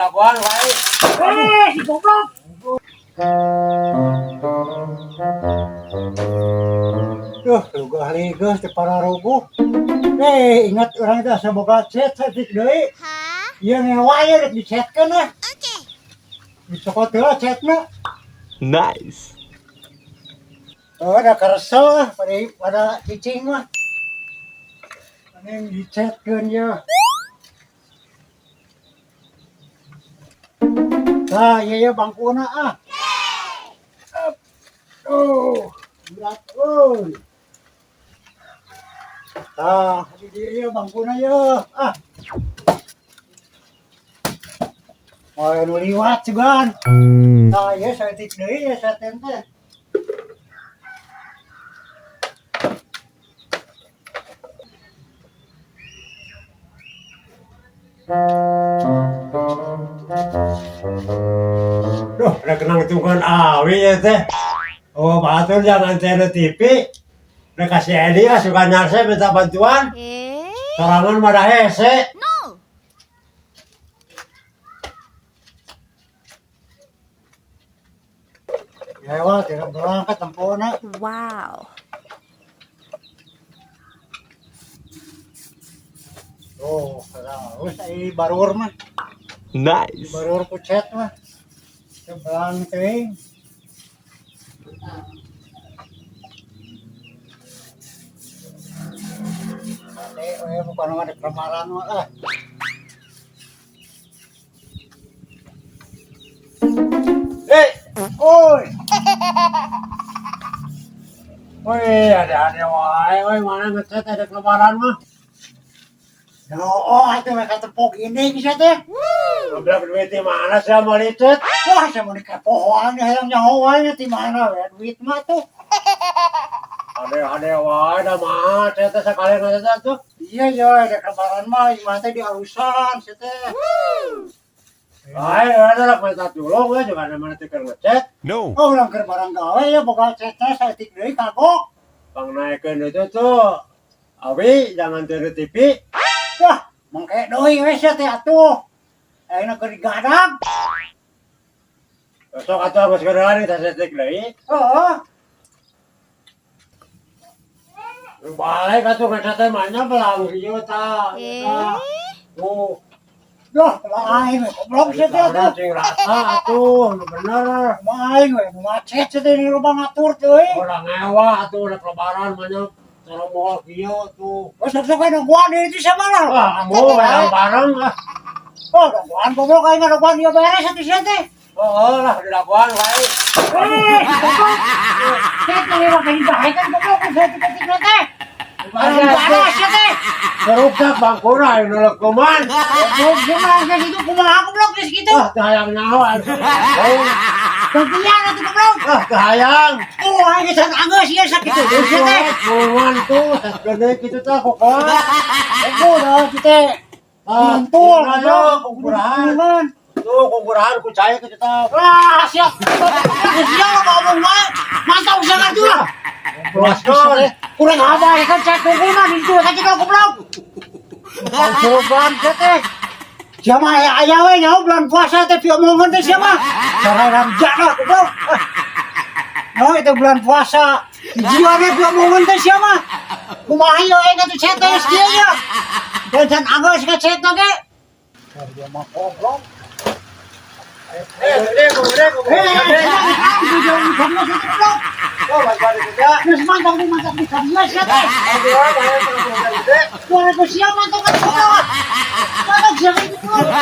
Lakuan wae. Eh, si goblok. Duh, lugah ligeus teh pararuguh. Eh, ingat urang teh asa boga chat saeutik deui. Ieu ngewa ye rek dichatkeun ah. Oke. Dicokot heula chatna. Nice. Oh, da karesel ah pada pada cicing mah. Mending dichatkeun ye. Tah, ieu ye bangkuna ah. Up. Oh, berat euy. Tah, di dieu ye bangkuna ye. Ah. Oh, nu liwat sugan. Tah, ieu saeutik deui ye saten teh. Duh, rek nangtungkeun awi ye teh. Oh, batur jangan antena TV. Rek kasih Edi ah suka nyarse minta bantuan. Eh? Sorangan mah da hese. No. Lewat tidak berangkat tempona. Wow. Oh, terus ai barur mah, Nice. barur ku chat mah. Sebelang teuing. Ade we bukan mah ada kelemaran mah lah. Eh, Oi, woi, ada-ada wae, woi mana ngechat ada kelebaran mah. oh itu mereka tepuk ini bisa teh. Goblok duit di mana sih mau dicet? Wah, saya mau dikepohoan hayang nyaho wae di mana we duit mah tuh. Ada-ada wae da mah chat teh sakalian ngechat tuh. Iya ya, ada kelebaran mah imah teh di alusan sia teh. Wae, ada lah minta tulung we juga ada mana tikar ngechat. No. Oh, urang keur barang gawe ya boga chatna saeutik deui kagok. Pang naikeun itu tuh. Awi jangan tiru TV. Wah, mangke deui we sia teh atuh. Ayeuna keur digadang. Besok atuh geus geura nih saeutik deui. Heeh. Balik atuh ngechat teh mah nya belang ieu tah. Eh? Tuh. Duh, kumaha aing we goblok sia teh atuh. Cing rata atuh, nu bener. Kumaha aing we macet sia teh di rumah ngatur teuing. Urang ngewa atuh rek lebaran mah nya toromoal kieu tuh. Oh, sok-sok we nungguan di itu siapa lah. Wah, mau bareng bareng lah. Oh, nungguan goblok aing nungguan dia beres atuh sia teh. Oh, lah dilakuan wae. Eh, goblok. Chat teh mah kayak bae kan goblok sia teh teh. Barang sia teh. Serukak bangkuna anu lekuman. Goblok gimana geus itu kumaha goblok geus kitu. Wah, teu hayang nyaho anu. Gantian atuh goblok. Ah, teu hayang. Oh, aing geus anggeus ieu sakitu deui sia teh. Mulungan tuh, tas gede kitu tah kokoan. Ego dah kita Ah, mantul ayo kukurahan. Tuh, kukurahan ku cai kitu tah. Wah, siap. Siap lah ngomong wae. Mantap sangat tuh lah. Puaskeun. Kurang apa ya kan cek kukunan itu kan kita goblok. Konsultan teh. Siapa ya ayah we nyaho bulan puasa teh piomongan teh siapa? Cara ramjana goblok. No itu bulan puasa. Jiwane piomongan teh siapa? Kumaha ieu aing atuh cek teh geus kieu nya. Dan can anggeus ka cek teh ge. Dia mah goblok. Eh, gede, gede, Eh, gede. eh, Oh, bantuan itu ya. Geus mantap di mantap di kadieu sia teh. Bantuan, bantuan, gede. Wah, geus sia mantap ka goblok. Mantap sia itu goblok.